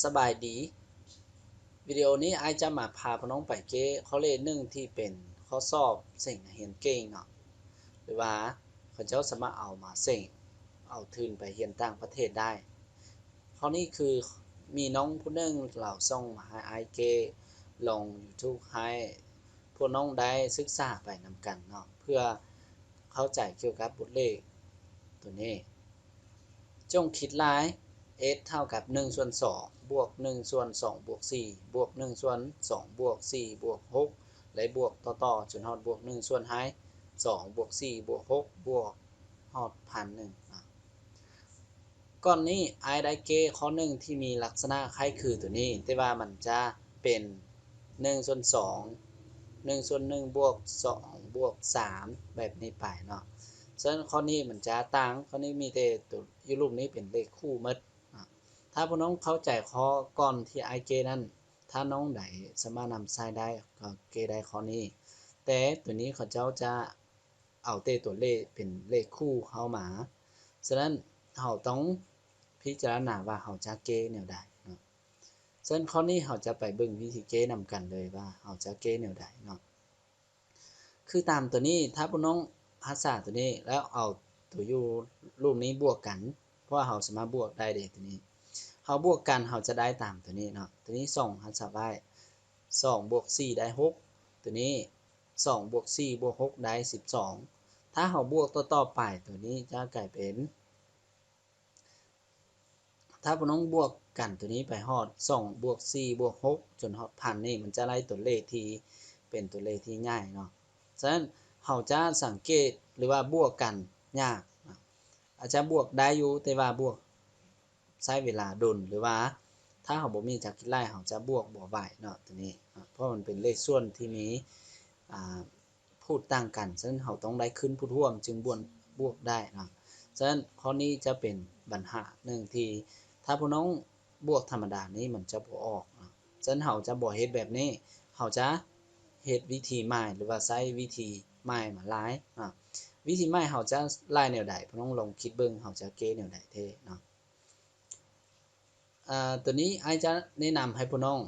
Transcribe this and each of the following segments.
ສະບາຍດີ, ວິດີໂອນີ້ອ້າຍຈະມາພາພວກນ້ອງໄປແກ້ຂໍ້ເລກໜຶ່ງທີ່ເປັນຂໍ້ສອບເສັງນັກຮຽນເກັ່ງເນາະ ຫຼືວ່າເຂົາເຈົ້າສາມາດເອົາມາເສັງ ເອົາທຶນໄປຮຽນຕ່າງປະເທດໄດ້. ຂໍ້ນີ້ຄືມີນ້ອງຜູ້ໜຶ່ງລາວສົ່ງມາໃຫ້ອ້າຍແກ້ລົງ YouTube ໃຫ້ພວກນ້ອງໄດ້ສຶກສາໄປນຳກັນເນາະ ເພື່ອເຂົ້າໃຈກ່ຽວກັບບົດເລກໂຕນີ້. ຈົ່ງຄິດລາຍ x ເທົ່າກັບໜຶ່ງສ່ວນສອງ ບວກໜຶ່ງສ່ວນສອງບວກສີ່ ບວກໜຶ່ງສ່ວນສອງບວກສີ່ບວກຫົກ ແລະ ບວກຕໍ່ໆ ຈົນຮອດບວກໜຶ່ງສ່ວນຫາຍສອງບວກສີ່ບວກຫົກ ບວກຮອດພັນໜຶ່ງ. ອາ ກ່ອນນີ້ອ້າຍໄດ້ແກ້ຂໍ້ໜຶ່ງທີ່ມີລັກສະນະຄ້າຍຄືໂຕນີ້ ແຕ່ວ່າມັນຈະເປັນໜຶ່ງສ່ວນສອງ ໜຶ່ງສ່ວນໜຶ່ງບວກສອງບວກສາມ ແບບນີ້ໄປເນາະ. ສະນັ້ນຂໍ້ນີ້ມັນຈະຕ່າງ, ຂໍ້ນີ້ມີແຕ່ໂຕຢູ່ຮູບນີ້ເປັນເລກຄູ່ໝົດເນາະ. ຖ້າພວກນ້ອງເຂົ້າໃຈຂໍ້ກ່ອນທີ່ອ້າຍແກ້ນັ້ນ, ຖ້ານ້ອງໃດສາມາດນຳໃຊ້ໄດ້ກໍແກ້ໄດ້ຂໍ້ນີ້, ແຕ່ໂຕນີ້ເຂົາເຈົ້າຈະ ເອົາແຕ່ຕົວເລກເປັນເລກຄູ່ເຂົ້າມາ. ສະນັ້ນເຮົາຕ້ອງພິຈາລະນາວ່າເຮົາຈະແກ້ແນວໃດເນາະ. ສະນັ້ນຂໍ້ນີ້ເຮົາຈະໄປເບິ່ງວິທີແກ້ນຳກັນເລີຍວ່າເຮົາຈະແກ້ແນວໃດເນາະ. ຄືຕາມຕົວນີ້, ຖ້າພວກນ້ອງຮັກສາຕົວນີ້ ແລ້ວເອົາຕົວຢູ່ຮູບນີ້ບວກກັນ, ເພາະວ່າເຮົາສາມາດບວກໄດ້ເດ້ຕົວນີ້. ເຮົາບວກກັນ ເຮົາຈະໄດ້ຕາມຕົວນີ້ເນາະ. ຕົວນີ້ສອງຮັກສາໄວ້ ສອງບວກສີ່ໄດ້ຫົກ, ຕົວນີ້ ສອງບວກສີ່ບວກຫົກໄດ້ສິບສອງ. ຖ້າເຮົາບວກຕໍ່ໆໄປ ຕົວນີ້ຈະກາຍເປັນ ຖ້າພວກນ້ອງບວກກັນຕົວນີ້ໄປຮອດສອງບວກສີ່ບວກຫົກຈົນຮອດພັນນີ້ ມັນຈະໄດ້ຕົວເລກທີ່ເປັນຕົວເລກທີ່ໃຫຍ່ເນາະ. ສະນັ້ນເຮົາຈະສັງເກດ ຫຼືວ່າບວກກັນຍາກເນາະ. ອາດຈະບວກໄດ້ຢູ່ ແຕ່ວ່າບວກໃຊ້ເວລາດົນ ຫຼືວ່າຖ້າເຮົາບໍ່ມີຈັກຄິດໄລ່ ເຮົາຈະບວກບໍ່ໄຫວເນາະ ຕົວນີ້ເນາະ ເພາະມັນເປັນເລກສ່ວນທີ່ມີ ອ່າ ພູດຕ່າງກັນ, ສະນັ້ນເຮົາຕ້ອງໄດ້ຂຶ້ນພູດຮ່ວມຈຶ່ງບວນ ບວກໄດ້ເນາະ. ສະນັ້ນຂໍ້ນີ້ຈະເປັນບັນຫາໜຶ່ງທີ່ຖ້າພວກນ້ອງບວກທຳມະດານີ້ມັນຈະບໍ່ອອກເນາະ. ສະນັ້ນເຮົາຈະບໍ່ເຮັດແບບນີ້, ເຮົາຈະເຮັດວິທີໃໝ່ ຫຼືວ່າໃຊ້ວິທີໃໝ່ມາລາຍເນາະ. ວິທີໃໝ່ເຮົາຈະລາຍແນວໃດ? ພວກນ້ອງລອງຄິດເບິ່ງ ເຮົາຈະແກ້ແນວໃດແທ້ເນາະ. ອາ ຕົວນີ້ອ້າຍຈະແນະນຳໃຫ້ພວກນ້ອງ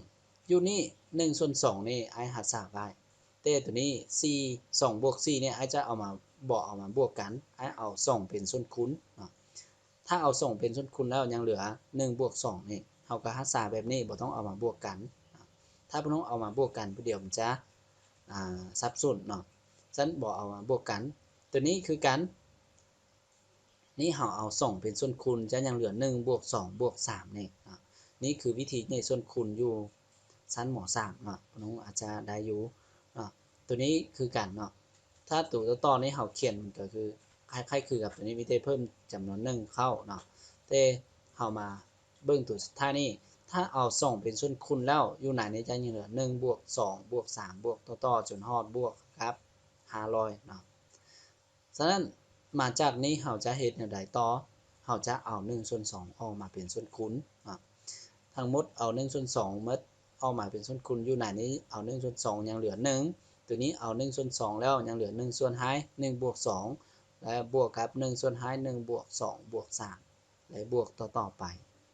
ຢູ່ນີ້ໜຶ່ງສ່ວນສອງນີ້ອ້າຍຮັກສາໄວ້ ແຕ່ຕົວນີ້ສີ່ ສອງບວກສີ່ນີ້ອ້າຍຈະເອົາມາ ບໍ່ເອົາມາບວກກັນ, ອ້າຍເອົາສອງເປັນສ່ວນຄູນເນາະ. ຖ້າເອົາສອງເປັນສ່ວນຄູນແລ້ວຍັງເຫຼືອໜຶ່ງບວກສອງນີ້ ເຮົາກໍຮັກສາແບບນີ້ ບໍ່ຕ້ອງເອົາມາບວກກັນ. ຖ້າພວກນ້ອງເອົາມາບວກກັນຜູ້ດຽວ ມັນຈະ ອາ ສັບສົນເນາະ. ສະນັ້ນບໍ່ເອົາມາບວກກັນ. ຕົວນີ້ຄືກັນ ນີ້ເຮົາເອົາສອງເປັນສ່ວນຄູນ ຈະຍັງເຫຼືອໜຶ່ງບວກສອງບວກສາມນີ້ເນາະ. ນີ້ຄືວິທີແຍກສ່ວນຄູນຢູ່ຊັ້ນ ມ.ສາມ ເນາະ, ນ້ອງອາດຈະໄດ້ຢູ່ເນາະ. ຕົວນີ້ຄືກັນເນາະ, ຖ້າຕົວຕໍ່ໆນີ້ເຮົາຂຽນມັນກໍຄືຄ້າຍໆຄືກັບຕົວນີ້, ມີແຕ່ເພີ່ມຈຳນວນໜຶ່ງເຂົ້າເນາະ. ແຕ່ເຮົາມາເບິ່ງຕົວສຸດທ້າຍນີ້, ຖ້າເອົາສອງເປັນສ່ວນຄູນແລ້ວ ຢູ່ໃນນີ້ຈະຍັງເຫຼືອໜຶ່ງບວກສອງບວກສາມບວກຕໍ່ໆ ຈົນຮອດບວກກັບຫ້າຮ້ອຍເນາະ. ສະນັ້ນ ມາຈາກນີ້ເຮົາຈະເຮັດແນວໃດຕໍ່? ເຮົາຈະເອົາໜຶ່ງສ່ວນສອງອອກມາເປັນສ່ວນຄູນເນາະ. ທັງໝົດເອົາໜຶ່ງສ່ວນສອງໝົດອອກມາເປັນສ່ວນຄູນ, ຢູ່ໃນນີ້ເອົາໜຶ່ງສ່ວນສອງຍັງເຫຼືອໜຶ່ງ, ຕົວນີ້ເອົາໜຶ່ງສ່ວນສອງແລ້ວຍັງເຫຼືອໜຶ່ງສ່ວນຫາຍໜຶ່ງບວກສອງ ແລະ ບວກກັບໜຶ່ງສ່ວນຫາຍໜຶ່ງບວກສອງບວກສາມ ແລະ ບວກຕໍ່ໆໄປ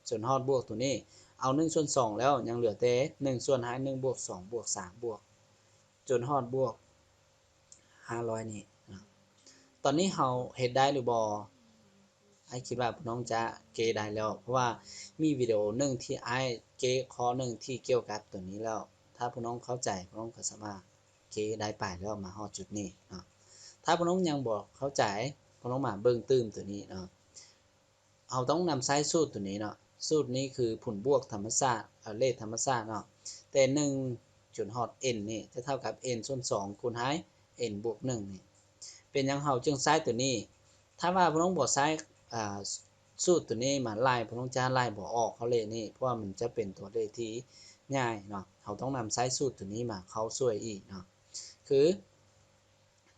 ຈົນຮອດບວກຕົວນີ້ ເອົາໜຶ່ງສ່ວນສອງແລ້ວຍັງເຫຼືອແຕ່ໜຶ່ງສ່ວນຫາຍໜຶ່ງບວກສອງບວກສາມບວກ ຈົນຮອດບວກ ຫ້າຮ້ອຍນີ້ເນາະ. ຕອນນີ້ເຮົາເຮັດໄດ້ຫຼືບໍ່? ອ້າຍຄິດວ່າພວກນ້ອງຈະແກ້ໄດ້ແລ້ວ, ເພາະວ່າມີວິດີໂອໜຶ່ງທີ່ອ້າຍແກ້ຂໍ້ໜຶ່ງທີ່ກ່ຽວກັບຕົວນີ້ແລ້ວ. ຖ້າພວກນ້ອງເຂົ້າໃຈ, ພວກນ້ອງກໍສາມາດແກ້ໄດ້ໄປແລ້ວ ມາຮອດຈຸດນີ້ເນາະ. ຖ້າພວກນ້ອງຍັງບໍ່ເຂົ້າໃຈ, ພວກນ້ອງມາເບິ່ງຕື່ມຕົວນີ້ເນາະ. ເຮົາຕ້ອງນຳໃຊ້ສູດຕົວນີ້ເນາະ, ສູດນີ້ຄືຜົນບວກທຳມະຊາດ ເອີ ເລກທຳມະຊາດເນາະ, ແຕ່ໜຶ່ງຈົນຮອດ n ນີ້ຈະເທົ່າກັບ n ສ່ວນສອງຄູນຫາຍ n ບວກໜຶ່ງນີ້. ເປັນຫຍັງເຮົາຈຶ່ງໃຊ້ຕົວນີ້? ຖ້າວ່າພວກນ້ອງບໍ່ໃຊ້ ອາ ສູດຕົວນີ້ມາໄລ່, ພວກນ້ອງຈະໄລ່ບໍ່ອອກເຂົ້າເລກນີ້, ເພາະວ່າມັນຈະເປັນຕົວເລກທີ່ໃຫຍ່ເນາະ. ເຮົາຕ້ອງນຳໃຊ້ສູດຕົວນີ້ມາເຂົ້າຊ່ວຍອີກເນາະ, ຄື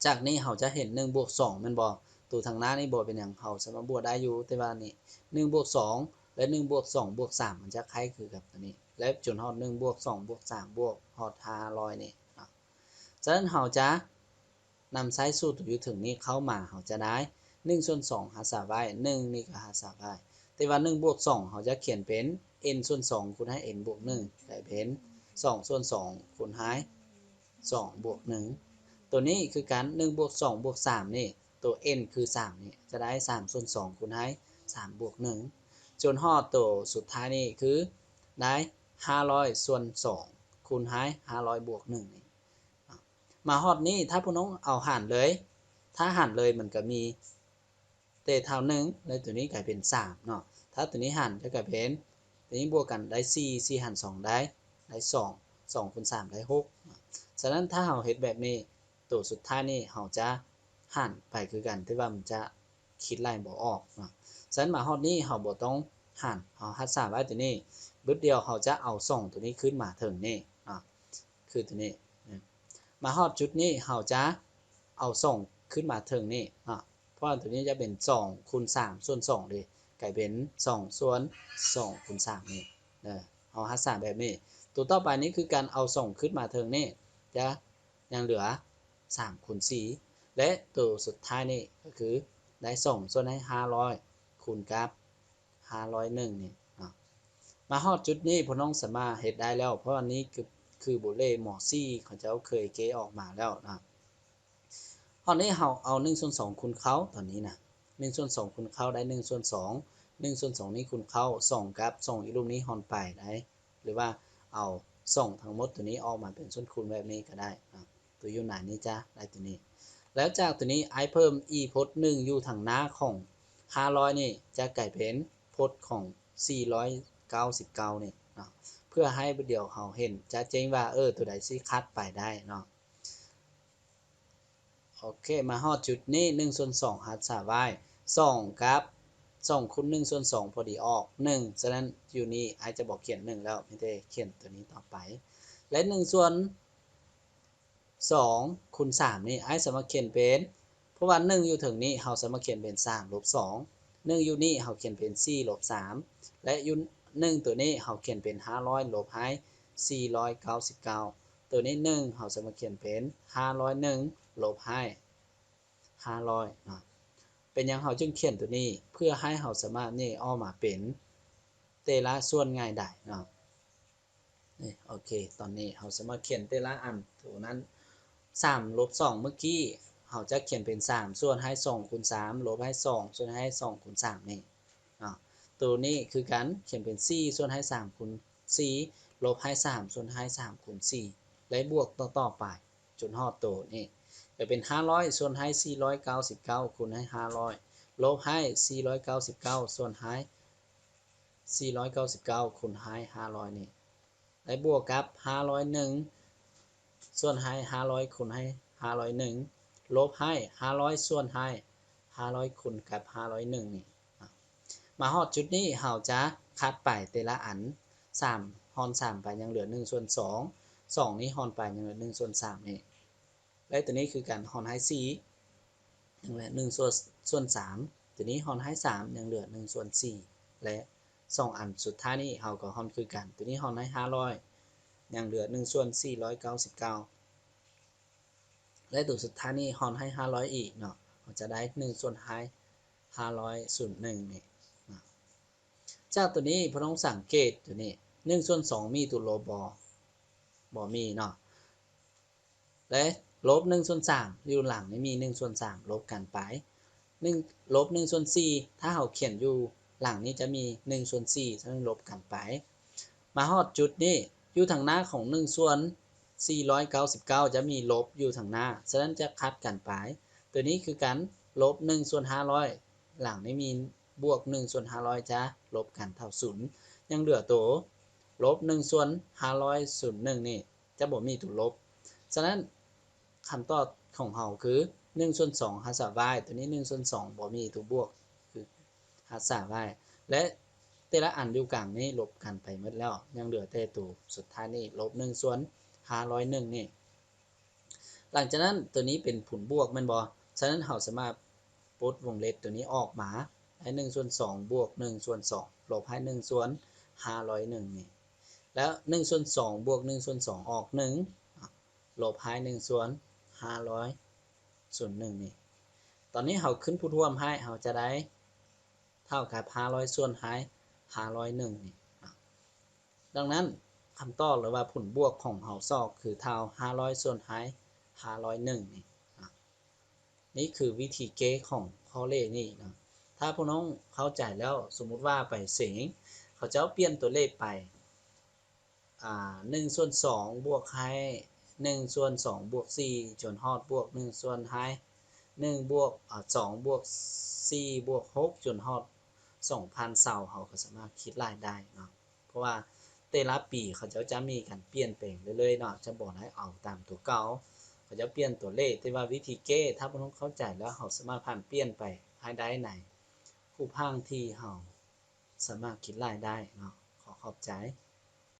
ຈາກນີ້ເຮົາຈະເຫັນໜຶ່ງບວກສອງແມ່ນບໍ່? ໂຕທາງໜ້ານີ້ບໍ່ເປັນຫຍັງ, ເຮົາສາມາດບວກໄດ້ຢູ່, ແຕ່ວ່ານີ້ໜຶ່ງບວກສອງ ແລະ ໜຶ່ງບວກສອງບວກສາມ ມັນຈະຄ້າຍຄືກັບຕົວນີ້ ແລະ ຈົນຮອດໜຶ່ງບວກສອງບວກສາມບວກຮອດຫ້າຮ້ອຍນີ້ເນາະ. ສະນັ້ນເຮົາຈະນຳໃຊ້ສູດຕົວຢູ່ເທິງນີ້ເຂົ້າມາ, ເຮົາຈະໄດ້ໜຶ່ງສ່ວນສອງຮັກສາໄວ້, ໜຶ່ງນີ້ກໍຮັກສາໄວ້, ແຕ່ວ່າໜຶ່ງບວກສອງ ເຮົາຈະຂຽນເປັນ n ສ່ວນສອງຄູນໃຫ້ n ບວກໜຶ່ງ ກາຍເປັນສອງສ່ວນສອງຄູນໃຫ້ສອງບວກໜຶ່ງ. ໂຕນີ້ຄືກັນ ໜຶ່ງບວກສອງບວກສາມນີ້ ໂຕ n ຄືສາມນີ້ ຈະໄດ້ສາມສ່ວນສອງຄູນໃຫ້ສາມບວກໜຶ່ງ ຈົນຮອດໂຕສຸດທ້າຍນີ້ຄືໄດ້ຫ້າຮ້ອຍສ່ວນສອງຄູນໃຫ້ຫ້າຮ້ອຍບວກໜຶ່ງນີ້. ມາຮອດນີ້ ຖ້າພວກນ້ອງເອົາຫານເລີຍ ຖ້າຫານເລີຍມັນກະມີແຕ່ເທົ່າໜຶ່ງ ແລ້ວໂຕນີ້ກາຍເປັນສາມເນາະ. ຖ້າໂຕນີ້ຫານຈະກາຍເປັນ ໂຕນີ້ບວກກັນໄດ້ສີ່ ສີ່ຫານສອງໄດ້ ໄດ້ສອງ ສອງຄູນສາມໄດ້ຫົກ. ສະນັ້ນຖ້າເຮົາເຮັດແບບນີ້ ໂຕສຸດທ້າຍນີ້ເຮົາຈະຫານໄປຄືກັນ ແຕ່ວ່າມັນຈະຄິດໄລ່ບໍ່ອອກເນາະ. ສະນັ້ນມາຮອດນີ້ເຮົາບໍ່ຕ້ອງຫານ ເຮົາຮັກສາໄວ້ໂຕນີ້ບຶດດຽວ ເຮົາຈະເອົາສອງໂຕນີ້ຂຶ້ນມາເທິງນີ້ເນາະ ຄືໂຕນີ້. ມາຮອດຈຸດນີ້ເຮົາຈະເອົາສອງຂຶ້ນມາເທິງນີ້ເນາະ ເພາະວ່າໂຕນີ້ຈະເປັນສອງຄູນສາມສ່ວນສອງເດ ກາຍເປັນສອງສ່ວນສອງຄູນສາມນີ້. ເຮົາຮັກສາແບບນີ້. ໂຕຕໍ່ໄປນີ້ຄືການເອົາສອງຂຶ້ນມາເທິງນີ້ ຈະຍັງເຫຼືອສາມຄູນສີ່ ແລະ ໂຕສຸດທ້າຍນີ້ກໍຄືໄດ້ສອງສ່ວນໃຫ້ຫ້າຮ້ອຍຄູນກັບຫ້າຮ້ອຍໜຶ່ງນີ້ເນາະ. ມາຮອດຈຸດນີ້ພວກນ້ອງສາມາດເຮັດໄດ້ແລ້ວ ເພາະວ່ານີ້ຄື ຄືບົດເລກ ມໍສີ່ ເຂົາເຈົ້າເຄີຍແກ້ອອກມາແລ້ວເນາະ. ຮອດນີ້ເຮົາເອົາໜຶ່ງສ່ວນສອງຄູນເຂົ້າ ຕອນນີ້ນະ ໜຶ່ງສ່ວນສອງຄູນເຂົ້າໄດ້ໜຶ່ງສ່ວນສອງ ໜຶ່ງສ່ວນສອງນີ້ຄູນເຂົ້າ ສອງກັບສອງອີກຮູບນີ້ຮ່ອນໄປໄດ້ ຫຼືວ່າເອົາສອງທັງໝົດໂຕນີ້ອອກມາເປັນສ່ວນຄູນແບບນີ້ກໍໄດ້ເນາະ. ໂຕຢູ່ໃນນີ້ຈະໄດ້ໂຕນີ້ ແລ້ວຈາກໂຕນີ້ອ້າຍເພີ່ມອີ່ພົດໜຶ່ງຢູ່ທາງໜ້າຂອງຫ້າຮ້ອຍນີ້ ຈະກາຍເປັນພົດຂອງສີ່ຮ້ອຍເກົ້າສິບເກົ້ານີ້ເນາະ ເພື່ອໃຫ້ດຽວເຮົາເຫັນຈະແຈ້ງວ່າ ເອີ ໂຕໃດຊິຄັດໄປໄດ້ເນາະ. ໂອເຄ ມາຮອດຈຸດນີ້ ໜຶ່ງສ່ວນສອງຮັກສາໄວ້ ສອງກັບສອງຄູນໜຶ່ງສ່ວນສອງພໍດີອອກໜຶ່ງ ສະນັ້ນຢູ່ນີ້ອ້າຍຈະບໍ່ຂຽນໜຶ່ງແລ້ວ ມີແຕ່ຂຽນໂຕນີ້ຕໍ່ໄປ ແລະ ໜຶ່ງສ່ວນສອງຄູນສາມນີ້ ອ້າຍສາມາດຂຽນເປັນ ເພາະວ່າໜຶ່ງຢູ່ເທິງນີ້ ເຮົາສາມາດຂຽນເປັນສາມລົບສອງ ໜຶ່ງຢູ່ນີ້ເຮົາຂຽນເປັນສີ່ລົບສາມ ແລະ ຢູ່ໜຶ່ງໂຕນີ້ເຮົາຂຽນເປັນຫ້າຮ້ອຍລົບໃຫ້ສີ່ຮ້ອຍເກົ້າສິບເກົ້າ ໂຕນີ້ໜຶ່ງ ເຮົາສາມາດຂຽນເປັນຫ້າຮ້ອຍໜຶ່ງລົບໃຫ້ຫ້າຮ້ອຍເນາະ. ເປັນຫຍັງເຮົາຈຶ່ງຂຽນໂຕນີ້? ເພື່ອໃຫ້ເຮົາສາມາດແຍກອອກມາເປັນແຕ່ລະສ່ວນງ່າຍດາຍເນາະ. ນີ້ ໂອເຄ ຕອນນີ້ເຮົາສາມາດຂຽນແຕ່ລະອັນ ໂຕນັ້ນ ສາມລົບສອງ ເມື່ອກີ້ ເຮົາຈະຂຽນເປັນສາມສ່ວນໃຫ້ສອງຄູນສາມ ລົບໃຫ້ສອງສ່ວນໃຫ້ສອງຄູນສາມນີ້ເນາະ. ໂຕນີ້ຄືກັນ ຂຽນເປັນສີ່ສ່ວນໃຫ້ສາມຄູນສີ່ ລົບໃຫ້ສາມສ່ວນໃຫ້ສາມຄູນສີ່ ແລະ ບວກຕໍ່ໆໄປ ຈົນຮອດໂຕນີ້ ຈະເປັນຫ້າຮ້ອຍສ່ວນໃຫ້ສີ່ຮ້ອຍເກົ້າສິບເກົ້າຄູນໃຫ້ຫ້າຮ້ອຍ ລົບໃຫ້ສີ່ຮ້ອຍເກົ້າສິບເກົ້າສ່ວນໃຫ້ສີ່ຮ້ອຍເກົ້າສິບເກົ້າຄູນໃຫ້ຫ້າຮ້ອຍນີ້ ແລະ ບວກກັບຫ້າຮ້ອຍໜຶ່ງສ່ວນໃຫ້ຫ້າຮ້ອຍຄູນໃຫ້ຫ້າຮ້ອຍໜຶ່ງ ລົບໃຫ້ຫ້າຮ້ອຍສ່ວນໃຫ້ຫ້າຮ້ອຍຄູນກັບຫ້າຮ້ອຍໜຶ່ງນີ້. ມາຮອດຈຸດນີ້ ເຮົາຈະຄັດໄປແຕ່ລະອັນ ສາມ ຮ່ອນສາມໄປ ຍັງເຫຼືອໜຶ່ງສ່ວນສອງ ສອງນີ້ຮ່ອນໄປ ຍັງເຫຼືອໜຶ່ງສ່ວນສາມນີ້ ແລະ ໂຕນີ້ຄືກັນ ຮ່ອນໃຫ້ສີ່ ຍັງເຫຼືອໜຶ່ງສ່ວນ ສ່ວນສາມ ໂຕນີ້ຮ່ອນໃຫ້ສາມ ຍັງເຫຼືອໜຶ່ງສ່ວນສີ່ ແລະ ສອງອັນສຸດທ້າຍນີ້ເຮົາກໍຮ່ອນຄືກັນ ໂຕນີ້ຮ່ອນໃຫ້ຫ້າຮ້ອຍ ຍັງເຫຼືອໜຶ່ງສ່ວນສີ່ຮ້ອຍເກົ້າສິບເກົ້າ ແລະ ໂຕສຸດທ້າຍນີ້ຮ່ອນໃຫ້ຫ້າຮ້ອຍອີກເນາະ ເຮົາຈະໄດ້ໜຶ່ງສ່ວນໃຫ້ຫ້າຮ້ອຍສູນໜຶ່ງນີ້ເນາະ. ຈາກໂຕນີ້ພວກນ້ອງສັງເກດໂຕນີ້ ໜຶ່ງສ່ວນສອງມີໂຕລົບບໍ່? ບໍ່ມີເນາະ. ແລະ ລົບໜຶ່ງສ່ວນສາມ ຢູ່ຫຼັງນີ້ມີໜຶ່ງສ່ວນສາມ ລົບກັນໄປ ໜຶ່ງ ລົບໜຶ່ງສ່ວນສີ່ ຖ້າເຮົາຂຽນຢູ່ຫຼັງນີ້ຈະມີໜຶ່ງສ່ວນສີ່ ສະນັ້ນລົບກັນໄປ. ມາຮອດຈຸດນີ້ ຢູ່ທາງໜ້າຂອງໜຶ່ງສ່ວນສີ່ຮ້ອຍເກົ້າສິບເກົ້າ ຈະມີລົບຢູ່ທາງໜ້າ ສະນັ້ນຈະຄັດກັນໄປ. ໂຕນີ້ຄືກັນ ລົບໜຶ່ງສ່ວນຫ້າຮ້ອຍ ຫຼັງນີ້ມີບວກໜຶ່ງສ່ວນຫ້າຮ້ອຍ ຈະລົບກັນເທົ່າສູນ ຍັງເຫຼືອໂຕລົບໜຶ່ງສ່ວນຫ້າຮ້ອຍສູນໜຶ່ງນີ້ ຈະບໍ່ມີໂຕລົບ. ສະນັ້ນ ຄຳຕອບຂອງເຮົາຄື ໜຶ່ງສ່ວນສອງຮັກສາໄວ້ ໂຕນີ້ໜຶ່ງສ່ວນສອງບໍ່ມີໂຕບວກ ຄືຮັກສາໄວ້ ແລະ ແຕ່ລະອັນຢູ່ກາງນີ້ລົບກັນໄປໝົດແລ້ວ ຍັງເຫຼືອແຕ່ໂຕສຸດທ້າຍນີ້ ລົບໜຶ່ງສ່ວນຫ້າຮ້ອຍໜຶ່ງນີ້. ຫຼັງຈາກນັ້ນ ໂຕນີ້ເປັນຜົນບວກແມ່ນບໍ່? ສະນັ້ນເຮົາສາມາດປົດວົງເລັບໂຕນີ້ອອກມາ ໃຫ້ໜຶ່ງສ່ວນສອງບວກໜຶ່ງສ່ວນສອງ ລົບໃຫ້ໜຶ່ງສ່ວນຫ້າຮ້ອຍໜຶ່ງນີ້ ແລ້ວໜຶ່ງສ່ວນສອງບວກໜຶ່ງສ່ວນສອງອອກໜຶ່ງ ລົບໃຫ້ໜຶ່ງສ່ວນຫ້າຮ້ອຍສູນໜຶ່ງນີ້. ຕອນນີ້ເຮົາຂຶ້ນພູດຮ່ວມໃຫ້ ເຮົາຈະໄດ້ ທ່າກັບຫ້າຮ້ອຍສ່ວນຫາຍຫ້າຮ້ອຍໜຶ່ງນີ້ເນາະ. ດັ່ງນັ້ນ ຄຳຕອບ ຫຼືວ່າຜົນບວກຂອງເຮົາຊອກຄືເທົ່າຫ້າຮ້ອຍສ່ວນຫາຍຫ້າຮ້ອຍໜຶ່ງນີ້ເນາະ. ນີ້ຄືວິທີແກ້ຂອງຂໍ້ເລກນີ້ເນາະ. ຖ້າພວກນ້ອງເຂົ້າໃຈແລ້ວ ສົມມຸດວ່າໄປເສັງ ເຂົາເຈົ້າປ່ຽນຕົວເລກໄປ ອ່າ ໜຶ່ງສ່ວນສອງບວກໃຫ້ໜຶ່ງສ່ວນສອງບວກສີ່ ຈົນຮອດບວກໜຶ່ງສ່ວນໃຫ້ໜຶ່ງບວກ ອ່າ ສອງບວກສີ່ບວກຫົກ ຈົນຮອດສອງພັນຊາວ ເຮົາກໍສາມາດຄິດລາຍໄດ້ເນາະ. ເພາະວ່າແຕ່ລະປີເຂົາເຈົ້າຈະມີການປ່ຽນແປງເລື້ອຍໆເນາະ ຈະບໍ່ໄດ້ເອົາຕາມຕົວເກົ່າ ເຂົາເຈົ້າປ່ຽນຕົວເລກ. ແຕ່ວ່າວິທີແກ້ ຖ້າພວກນ້ອງເຂົ້າໃຈແລ້ວ ເຮົາສາມາດຜັນປ່ຽນໄປໃຫ້ໄດ້ໃນຮູບຮ່າງທີ່ເຮົາສາມາດຄິດລາຍໄດ້ເນາະ. ຂໍຂອບໃຈ.